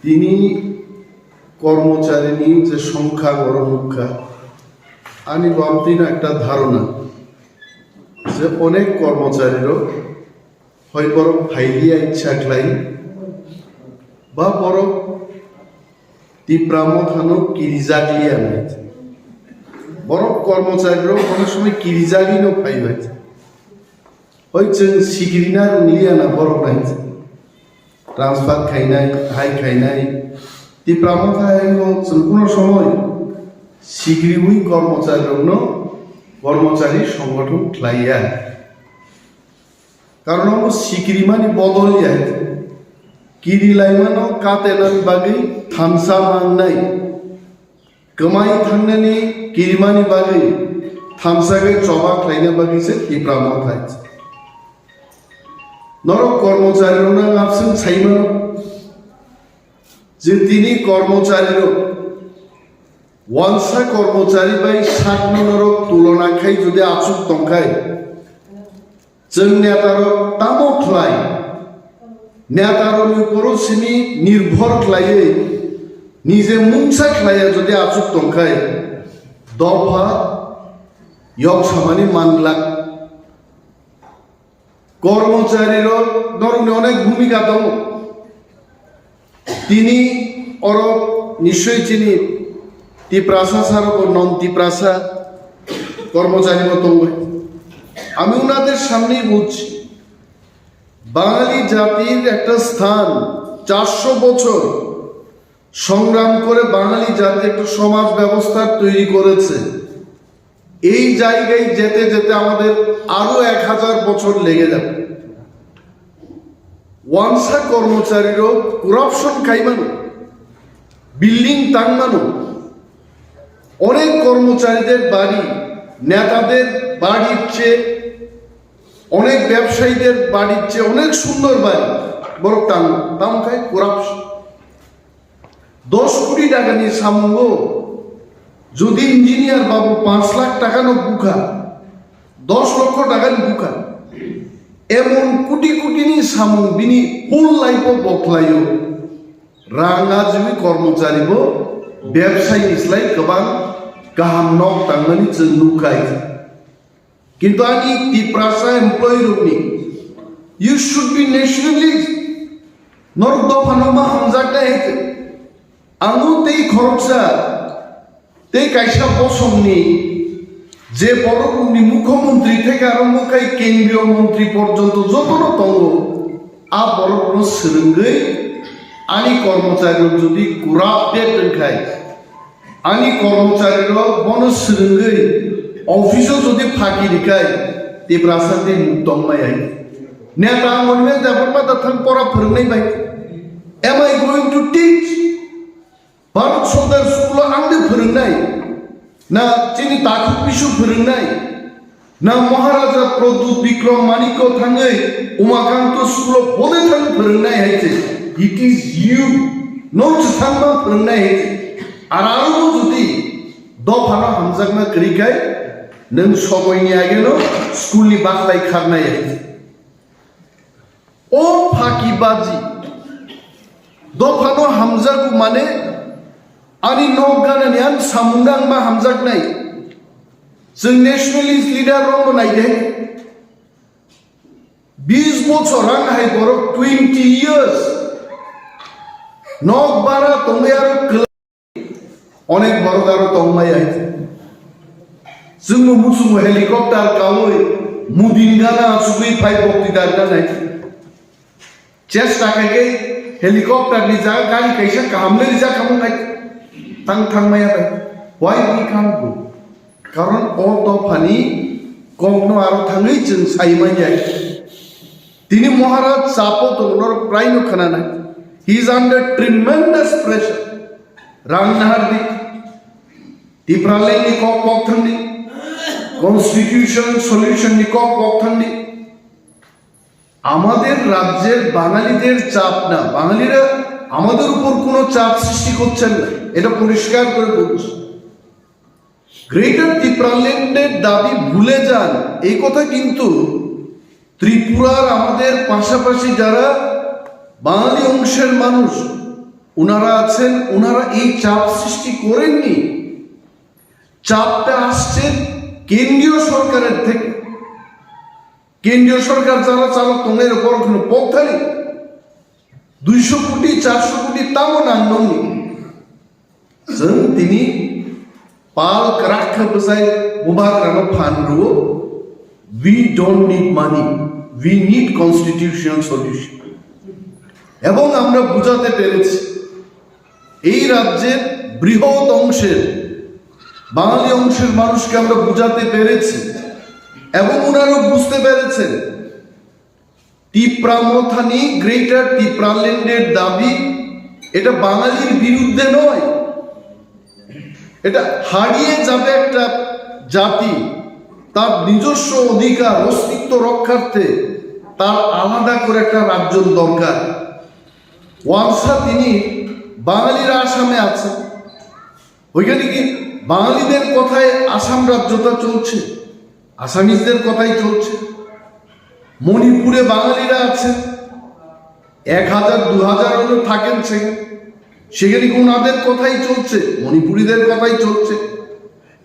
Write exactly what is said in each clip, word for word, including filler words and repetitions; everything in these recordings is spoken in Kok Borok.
Tini kormocharini je songkha, borok nukha, ani bamtino ekta dharona je onek kormocharirok hoi borok phailiya ichha khlai ba borok Tipra Mothano kirijak liya nai. Borok kormocharirok onek somoi kirijagwino phaibai. Hoi chwng sikrina rwngliya na borok nai. Transfer khainai, hai khainai. Tipra Motha hai no chwng kuno somoi sikriwi kormocharirokno kormochari songgothon khlaiya. Karon omo sikrimani bodol ya. Kirilaimano katenani bagwi thansa mangnai. Kwmai thangnani kirimani bagwi thansa khe choba khlaina bagwi se Tipra Motha hai. Norok kormocharirokno ang abswng saimano je tini kormocharirok wansa kormochari bai sakno norok tulona khai jodi achuk tongkhai, chwng netarok tamo khlai? Netarokni uporo simi nirbhor khlaiwi nije mungsa khlaiya jodi achuk tongkhai, dopha yok samani manglak. Kormocharirok norokni onek bhumika tongo. Tini oro nischoi chini Tiprasa saro bo non Tiprasa kormochari bo tongwi. আমি ওনাদের সামনেই বলছি, বাঙালি জাতির একটা স্থান, চারশো বছর সংগ্রাম করে বাঙালি জাতি একটা সমাজ ব্যবস্থা তৈরি করেছে। এই জায়গায় যেতে যেতে আমাদের আরো এক হাজার বছর লেগে যাবে। Wansa kormocharirok corruption khaimano, building tangmano, অনেক কর্মচারীদের বাড়ি, নেতাদের বাড়ির চেয়ে, অনেক ব্যবসায়ীদের বাড়ির চেয়ে অনেক সুন্দর বাড়ি বড় টান, তাম খায় করাপশন। দশ কোটি টাকা নিয়ে সামঙ্গ যদি ইঞ্জিনিয়ার বাবু পাঁচ লাখ টাকা নো বুকা, দশ লক্ষ টাকা নি বুকা, এমন কোটি কোটি নি সামুং বিনি ফুল লাইফ ও বকলাইও। Rang ajwi kormochari bo bebsai ni slai kwbang kaham nok tangmani chwng nukkhai. Kintu ani Tiprasa employee rokni, you should be nationalist. Norok dophano ma hamjaknai hai khe. Ang tei khoroksa, tei kaisa bosongni je borokni mukhyamantri theke arombo khai kendriyo mantri porjonto jotono tongo, a borokno swrwngwi ani kormocharirok jodi corrupted wngkhai, ani kormocharirok bono swrwngwi office-o jodi phaki rwkhai, Tiprasa tei muk tongmai hai. Neta ang monime jabon ma da thang pora phwrwngnai bai. Am I going to teach? Bharat Sardar school-o ang de phwrwngnai, na chini takhuk bisu phwrwngnai, na Maharaja Pradyut Bikram Manikya thangwi Umakanto school-o bode thang phwrwngnai hai se. It is you. Nong se thangma phwrwngnai hai se. Ar aro jodi dophano hamjakma kwrwi khai, nwng somoini ageno school-ni bakhlai kharnai hai se. O phakibaji, dophano hamjago mane ani nok ganani ang samungno ang ma hamjaknai. Chwng nationalist leader rokno naide. Bis bochor ang hai borok twenty years nok bara tongwi aro kwlai. Onek borok aro tongmai hai. Chwngno muchungo helicopter kaui mudin gana achugwi phai bokti darna nai. Chesta khaikhe helicopter ni jaga gari kaisa kaham le rijak hamung nai. Tang thang maya bai. Why we can't go? Karon o dophani kokno aro thangwi chwng sai manya. Tini Maharaj chapo tongo, norok praino khwnanai. He is under tremendous pressure. Rang nahardi, Tipraland ni kok kok thangdi, constitution solution ni kok kok thangdi. আমাদের রাজ্যের বাঙালিদের চাপ না, বাঙালিরা আমাদের উপর কোনো চাপ সৃষ্টি করছেন না, এটা পরিষ্কার করে বলছি। গ্রেটার টিপ্রাল্যান্ডের দাবি ভুলে যান, এই কথা কিন্তু ত্রিপুরার আমাদের পাশাপাশি যারা বাঙালি অংশের মানুষ, ওনারা আছেন, ওনারা এই চাপ সৃষ্টি করেননি। চাপটা আসছে কেন্দ্রীয় সরকারের থেকে। কেন্দ্রীয় সরকার যারা চালক, তোমরা এর বড় কোনো পথ নেই। দুইশো কোটি, চারশো কোটি, তাও নাম নেই। Chwng tini pal kwrak khe bwsai bubagrano phan rwo. We don't need money, we need constitutional solution. এবং আমরা বুঝাতে পেরেছি, এই রাজ্যের বৃহৎ অংশের, বাঙালি অংশের মানুষকে আমরা বুঝাতে পেরেছি এবং ওনারাও বুঝতে পেরেছেন। তিপ্রা মথানি, গ্রেটার তিপ্রাল্যান্ডের দাবি, এটা বাঙালির বিরুদ্ধে নয়, এটা হারিয়ে যাবে একটা জাতি, তার নিজস্ব অধিকার, অস্তিত্ব রক্ষার্থে তার আলাদা করে একটা রাজ্য দরকার। ওয়াংসা তিনি বাঙালিরা আসামে আছে, ওইখানে কি বাঙালিদের কথায় আসাম রাজ্যটা চলছে? আসামিজদের কথাই চলছে। মণিপুরে বাঙালিরা আছেন, এক হাজার, দু হাজার হলেও থাকেন সেখানে, সেখানে কি ওনাদের কথাই চলছে, মণিপুরীদের কথাই চলছে।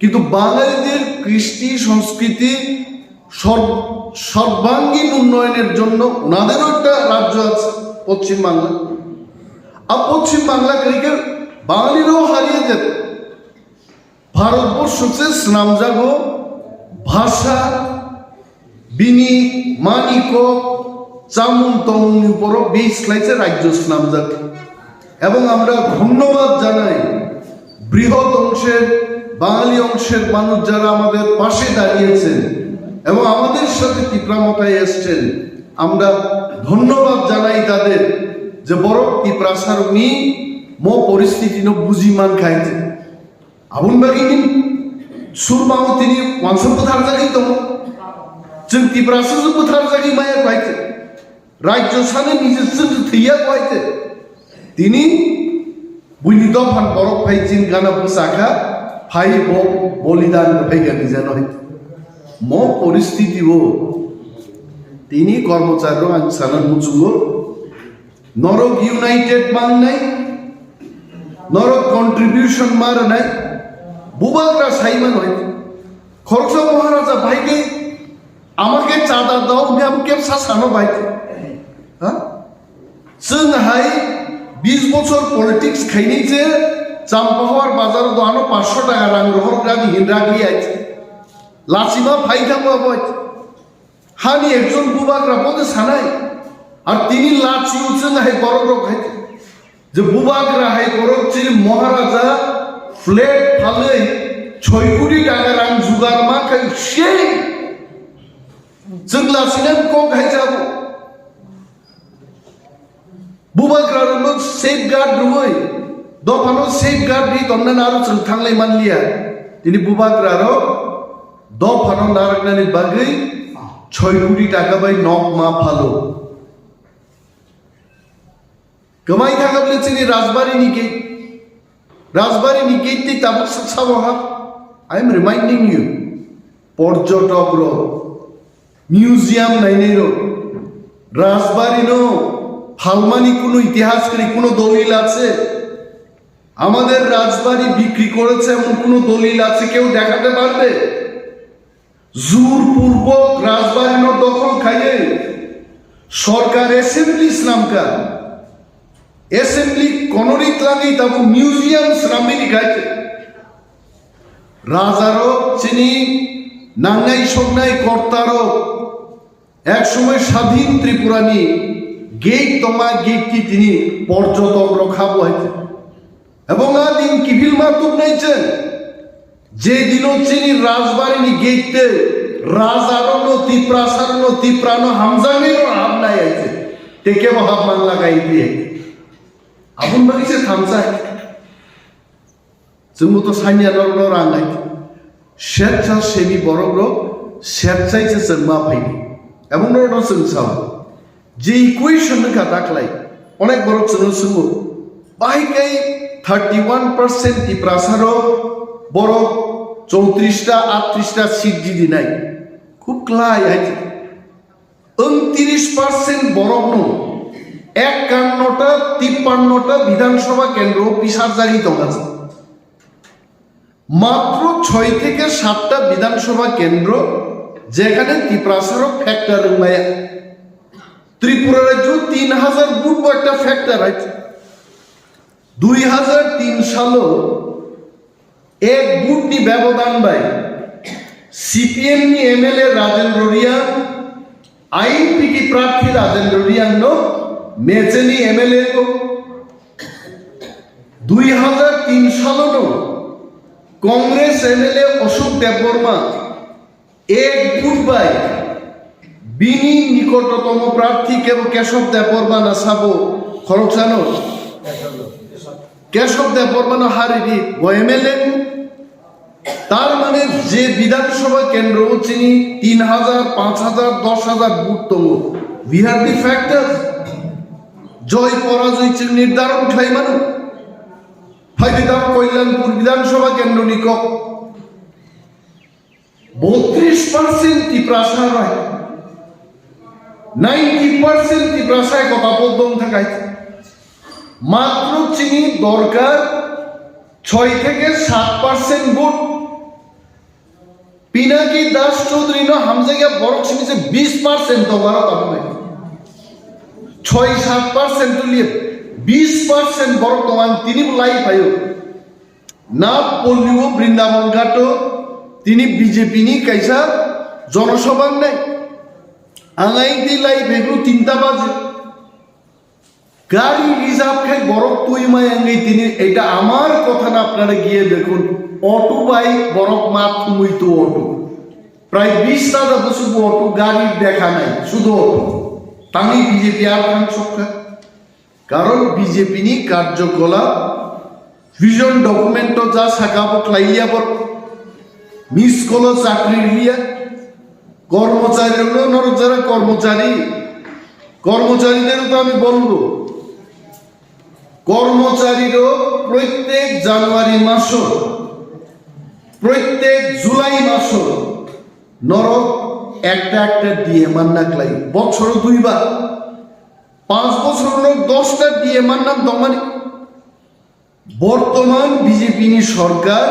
কিন্তু বাঙালিদের কৃষ্টি সংস্কৃতি সর্ব-, সর্বাঙ্গীন উন্নয়নের জন্য ওনাদেরও একটা রাজ্য আছে, পশ্চিমবাংলা। আর পশ্চিমবাংলা থেকে বাঙালিরাও হারিয়ে যেত। ভারতবর্ষ যে স্নামজাগো ভাষা, bini mani kok, chamung tongmungni borok base khlaise rajyo swnamjak. এবং আমরা ধন্যবাদ জানাই বৃহৎ অংশের, বাঙালি অংশের মানুষ যারা আমাদের পাশে দাঁড়িয়েছেন এবং আমাদের সাথে তিপ্রা মথায় এসছেন, আমরা ধন্যবাদ জানাই তাদের যে বড় তিপ্রাসার উনি মো পরিস্থিতি no buji man khaite. Aboni bagwi ni Surma o tini uansuk bwtharjagwi tongo. Chwng Tiprasa se bwtharjagwi maya kwlaite. Rajyo sani nije chwng thwiya kwlaite. Tini buini dophan borok phai chini gana bwsakha, phai bo bolidan phai gani jano hai. Mo poristiti o tini kormochari rok ang sana muchungo. Norok united mangnai, norok contribution ma rwnai, bubagra sai mano hai. Khoroksa Maharaja bhai ke amake chada dao, hwnwi abo kebsa sano bhai. Ha? Chwng hai bis bochor politics khainai je Champahowar bazar o doano pansho taka rang rohor grani hindra gri ait. Lachima phai thangma bhai. Hani ekjon bubagra bote sanai, ar tini lachi uchung hai borok rok hai je bubagra hai borok chini Maharaja flat phalwi choi koti taka rang jugar ma khai sei chwng lachina kok hai jabo. Bubagra rokno safeguard rwui, dophano safeguard rwi tongna aro chwng thanglai manliya. Tini bubagra rok dophano narwknani bagwi choi koti taka bai nok ma phalo. Kwmai thangabli chini Rajbari ni gate. Rajbari ni gate tei tabuk sa-, sabo ha. I am reminding you, porjotok rok, museum nainai rok, Rajbari no phalmani kuno itihas kwrwi, kuno dolil ache? Amader Rajbari bikri koreche emon kuno dolil ache, keu dekhate parbe? Jurpurbok Rajbari no dokhol khaiwi sorkar assembly swnamkha. Assembly kono ri twlangwi tabuk museum swnamwi rikha khe. Rajarok chini nangnai soknai kortarok ek somoi sadhin Tripura ni gate tongma gate ti tini porjotok rok habo hai khe. Ebong a din kiphilma tubnai chwng, je dino chini Rajbari ni gate tei Raja rokno, Tiprasa rokno, Tipra no hamjaknai no hamnai ai chwng. Te kebo hap mang lagai di. Aboni bagwi se thamsa. Chwngbo to sanya norokno rang nai. Setsasemi borok rok setsai se chwng ma phaidi. Ebong norokno chwng sao. Je equation wngkha daklai, onek borok chwngno swngo, bahai kai thirty one percent Tiprasa rok, borok chowtris ta, aatris ta seat jidinai. Khub klai hai. Wng tris percent borokno ekkannota, tippannota Bidhan Sabha kendro pisarjagwi tongkha. মাত্র ছয় থেকে সাতটা বিধানসভা কেন্দ্র, যেখানে তিপ্রাসারও ফ্যাক্টর রিংলায়া। ত্রিপুরা রাজ্য তিন হাজার ভোট বা একটা ফ্যাক্টর আছে। দুই হাজার তিন সালো এক ভোট নি ব্যবধান বাই সিপিএম নি এমএলএ রাজেন্দ্র রিয়াং, আইএনপিটি প্রার্থী রাজেন্দ্র রিয়াং নো মেচেনি এমএলএ তো দুই হাজার তিন সালো নো কংগ্রেস এমএলএ অশোক দেববর্মা এক ভোট বাই বিনি নিকটতম প্রার্থী কেব-, কেশব দেববর্মা না সাবো খরকসানো। কেশব দেববর্মা নো হারিদি গো এমএলএ। তার মানে যে বিধানসভা কেন্দ্র চিনি তিন হাজার, পাঁচ হাজার, দশ হাজার ভোট তঙ্গ, we have the factor। জয় পরাজয় চিনি নির্ধারণ খাই মানু। ফাইদাম কল্যাণপুর বিধানসভা কেন্দ্র নিক বত্রিশ পার্সেন্ট তিপ্রাসা রায়, নাইনটি পার্সেন্ট তিপ্রাসায় কথা বলতাম থাকায় মাত্র চিনি দরকার ছয় থেকে সাত পার্সেন্ট ভোট। পিনাকি দাস চৌধুরী নো হামজাইয়া বরক চিনি যে বিশ পার্সেন্ট দরকার তাহলে ছয় সাত পার্সেন্ট তুলিয়ে বিশ পার্সেন্ট বরক দোকান তিনি লাই পাইও। Nath Palli o Brindaban Ghat o tini B J P ni kaisa jonosabha wngnai. Ang ayang twi lai phaiphru tinta baje. Gari reserve khai borok twi mai wngwi tini, eta amar kotha na apnara giye dekhun. Auto bai borok ma thumwi tu auto. Prai bish hajar bwswk bo auto gari dekha nai, sudu auto. Tangwi B J P ar thang sokha. Karon B J P ni karjokolap vision document o ja saka bo khlaiya bo miss call o chakri riya, kormochari rok no norok jara kormochari, kormochari der to ami bolbo, kormochari rok proitek January maso, proitek July maso norok ekta ekta D A manna khlai, bochoro duibar. Panch bochor no dosta D A manna tongmani. Bortoman B J P ni sorkar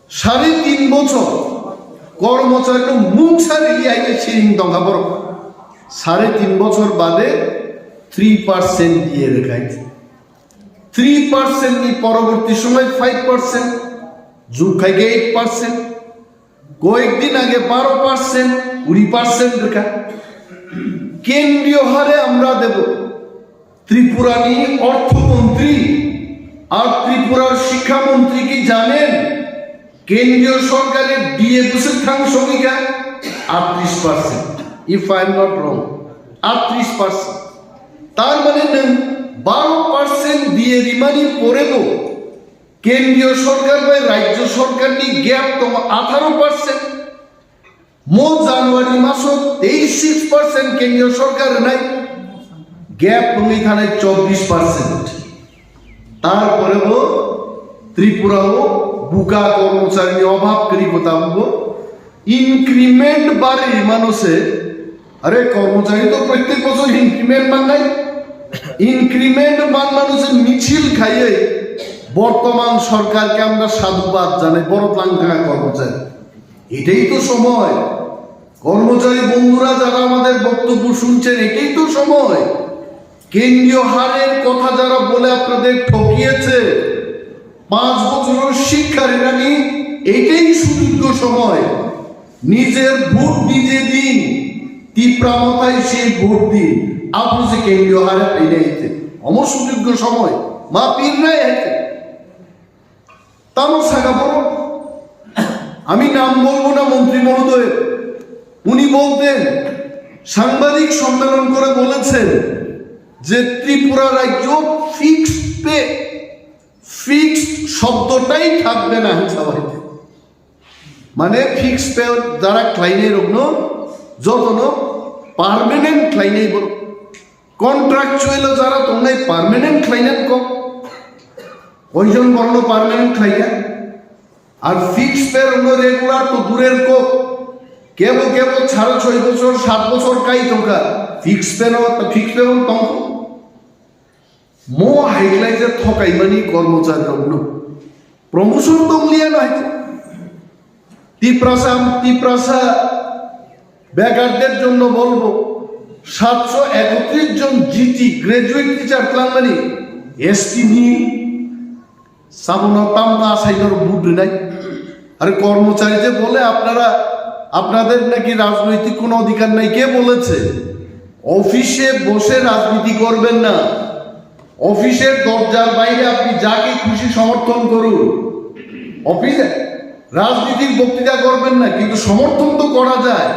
sare tin bochor kormochari no mungsa rili aile siring tongkha borok. Sare tin bochor bade three percent D A rwkhai. Three percent ni poroborti somoy five percent, jug khai khe eight percent. কয়েকদিন আগে বারো পার্সেন্ট, কুড়ি পার্সেন্ট রেখা। কেন্দ্রীয় হারে আমরা দেব। ত্রিপুরানি অর্থমন্ত্রী আর ত্রিপুরার শিক্ষামন্ত্রী কি জানেন কেন্দ্রীয় সরকারের ডিএ বুসের থাং সংখ্যা আটত্রিশ percent, if I am not wrong, আটত্রিশ পার্সেন্ট। তার মানে নেন বারো পার্সেন্ট দিয়ে রিমানি পরেও কেন্দ্রীয় সরকার bai রাজ্য সরকারনি gap tongo আঠারো percent. Mo January maso tei six percent kendriyo sorkar rwnai, gap wngwi thanai chobbish percent. Tarpore bo Tripura o buka kormocharini obhab kwrwi bo tabukbo increment bari mano se, are kormochari to prottek bochor increment mannai, increment man mano se michil khaiwi bortoman sorkar ke amra sadhubad janai, borok lang thanga kormochari. এটাই তো সময়। কর্মচারী বন্ধুরা যারা আমাদের বক্তব্য শুনছেন, এটাই তো সময়। কেন্দ্রীয় হারের কথা যারা বলে আপনাদের ঠকিয়েছে, পাঁচ বছরের শিক্ষা রেনানি, এটাই সুযোগ্য সময়। নিজের ভোট নিজে দিন, তীব্রা মাথায় সেই ভোট দিন। আপনি যে কেন্দ্রীয় হারে ফিরে আইতে, অমর সুযোগ্য সময়, মা পীর নাই আইতে। তারও সাগা বড়, আমি নাম বলবো না মন্ত্রী মহোদয়, উনি বলতেন, সাংবাদিক সম্মেলন করে বলেছেন যে ত্রিপুরা রাজ্য ফিক্সড পে, ফিক্সড শব্দটাই থাকবে না হিসাবে। মানে ফিক্সড পে যারা ক্লাইনে রগ্ন, যতন পার্মানেন্ট ক্লাইনে বড়। Contractual o jara tongnai permanent khlainani kok. Koijon borokno permanent khlaiya? Ar fixed pay rokno regular to durer kok. Kebo kebo sare choi bochor, sat bochor kai tongkha. Fixed pay no, fixed pay no tongkha. Mo haiklai je thokaimani kormocharirokno promotion tongliya nai. Tiprasa, Tiprasa বেকারদের জন্য বলবো, সাতশো একত্রিশ জন GT, graduate teacher tlangmani ST নিয়ে সাবনা তামনা সাইডর ভোট নাই। আরে কর্মচারী যে বলে আপনারা, আপনাদের নাকি রাজনৈতিক কোনো অধিকার নাই, কে বলেছে? অফিসে বসে রাজনীতি করবেন না। অফিসের দরজার বাইরে আপনি যাকে খুশি সমর্থন করুন। অফিসে রাজনীতির বক্তৃতা করবেন না, কিন্তু সমর্থন তো করা যায়।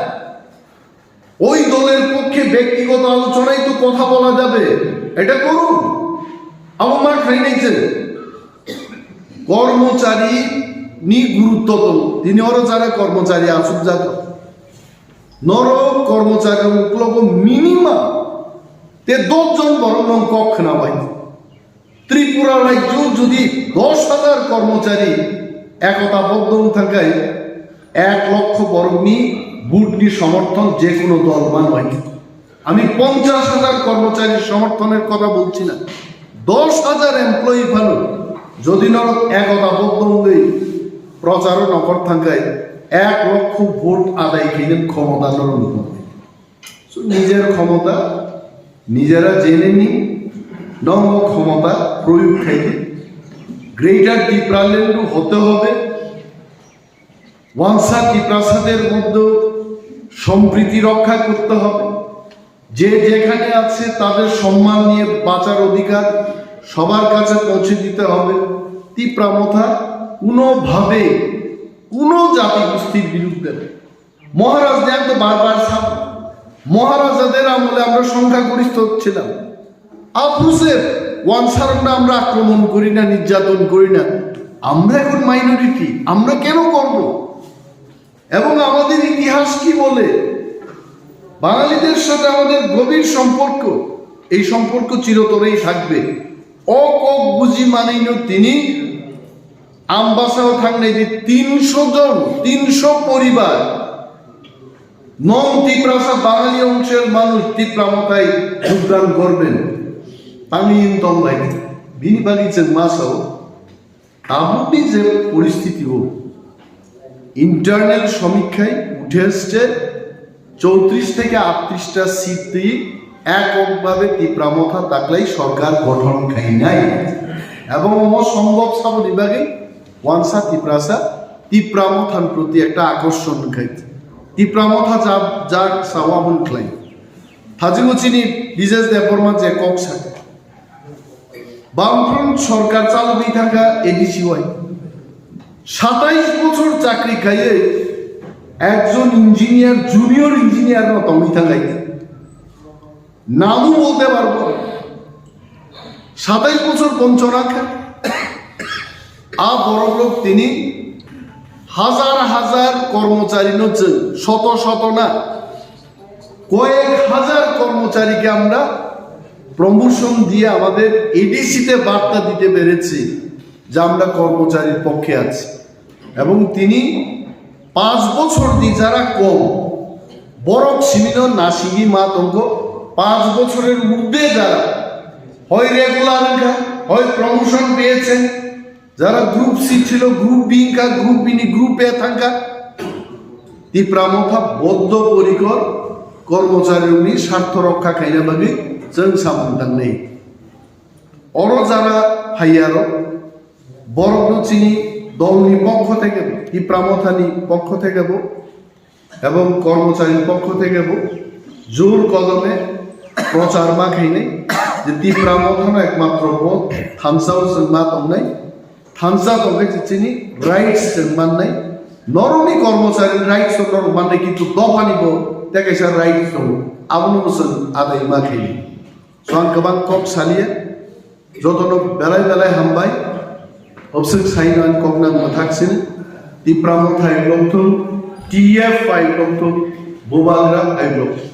ওই দলের পক্ষে ব্যক্তিগত আলোচনায় তো কথা বলা যাবে, এটা করুন। আমার মা খাই নাই যে কর্মচারী নি গুরুত্ব তো, তিনি ওরা যারা কর্মচারী আসুক যাক, নর কর্মচারী উকলব মিনিমাম তে দশ জন বড় নং কক্ষ না ভাই। ত্রিপুরা রাজ্য যদি দশ হাজার কর্মচারী একতাবদ্ধ থাকায় এক লক্ষ বরংনি ভোটনি সমর্থন যে কোনো দল মান হয়। আমি পঞ্চাশ হাজার কর্মচারীর সমর্থনের কথা বলছি না, দশ হাজার এমপ্লয়ি ফানো যদি নরক একতাবদ্ধ হয়ে প্রচারও নকর থাকায় এক লক্ষ ভোট আদায় খেলেন ক্ষমতা নরক। So, নিজের ক্ষমতা নিজেরা জেনে নিন, নম ক্ষমতা প্রয়োগ খাইতে গ্রেটার টিপ্রাল্যান্ড হতে হবে। ওয়ানসা টিপ্রাসাদের মধ্যে সম্প্রীতি রক্ষা করতে হবে। যে যেখানে আছে তাদের সম্মান নিয়ে বাঁচার অধিকার সবার কাছে পৌঁছে দিতে হবে। তিপ্রা মথা কোনোভাবে কোনো জাতিগোষ্ঠীর বিরুদ্ধে মহারাজ দেন তো বারবার সাপ, মহারাজাদের আমলে আমরা সংখ্যাগরিষ্ঠ ছিলাম। আফুসে ওয়ানসারকরা আমরা আক্রমণ করি না, নির্যাতন করি না। আমরা এখন মাইনরিটি, আমরা কেন করব? এবং আমাদের ইতিহাস কি বলে? বাঙালিদের সাথে আমাদের গভীর সম্পর্ক, এই সম্পর্ক চিরতরেই থাকবে। অ কক বুঝি মানেই তিনি আমবাসাও থাকলে যে তিনশো জন, তিনশো পরিবার নন তিপ্রাসা বাঙালি অংশের মানুষ তিপ্রা মতায় যোগদান করবেন। আমি ইনতম ভাই, বিনি বাগি যে মাসাও তাবুকনি যে পরিস্থিতি হোক, ইন্টারনাল সমীক্ষায় উঠে এসছে চৌত্রিশ থেকে আটত্রিশটা সিট দিয়ে এককভাবে তিপ্রা মথা তাকলাই সরকার গঠন খাই নাই। এবং অমো সম্ভব সাবনি বাকি ওয়ানসা তিপ্রাসা তিপ্রা মথার প্রতি একটা আকর্ষণ খাই। তিপ্রা মথা যা, যা সাওয়াবন খাই। থাজিমুচিনি বিশেষ দেববর্মা যে কক সাথে বামফ্রন্ট সরকার চালু হয়ে থাকা এডিসি ওয়াই সাতাইশ বছর চাকরি খাইয়ে একজন ইঞ্জিনিয়ার, জুনিয়র ইঞ্জিনিয়ার মতো হয়ে থাকাই নামও বলতে পারবো না। সাতাইশ বছর বঞ্চনা খা-, আ বড় লোক তিনি হাজার হাজার কর্মচারী নচ্ছেন, শত শত না, কয়েক হাজার কর্মচারীকে আমরা প্রমোশন দিয়ে আমাদের এডিসিতে বার্তা দিতে পেরেছি যে আমরা কর্মচারীর পক্ষে আছি। এবং তিনি পাঁচ বছর দি যারা কম, বরক সিমিনো নাসিগি মা তঙ্গ, পাঁচ বছরের ঊর্ধ্বে যারা হয় রেগুলার, হয় প্রমোশন পেয়েছেন, যারা গ্রুপ সি ছিল, গ্রুপ বি ইনকা, গ্রুপ বি নি গ্রুপ এ থাকা, তিপ্রা মথা বদ্ধপরিকর কর্মচারীর স্বার্থ রক্ষা খাইনা বাকি চং সামন তাংনি। অরো যারা হাইয়ারো, বরক চিনি দলনি পক্ষ থেকে, তিপ্রা মথানি পক্ষ থেকে এবং কর্মচারীর পক্ষ থেকে জোর কদমে প্রচার মা খাইনি যে তিপ্রা মথানো একমাত্র পথ থামসাও চং মা তংনাই। Thansa tongkhe chini rights chwng mannai, norokni kormochari rights norok mannai, kintu dophani bo tei kaisa rights tongo, abono bo chwng adai ma khaini. So ang kwbang kok saliya, jotono belai belai hambai, obswk saino ang kok nang mwthak sini, Tipra Motha hai blok thung, T F hai blok thung, Bubagra hai blok thung.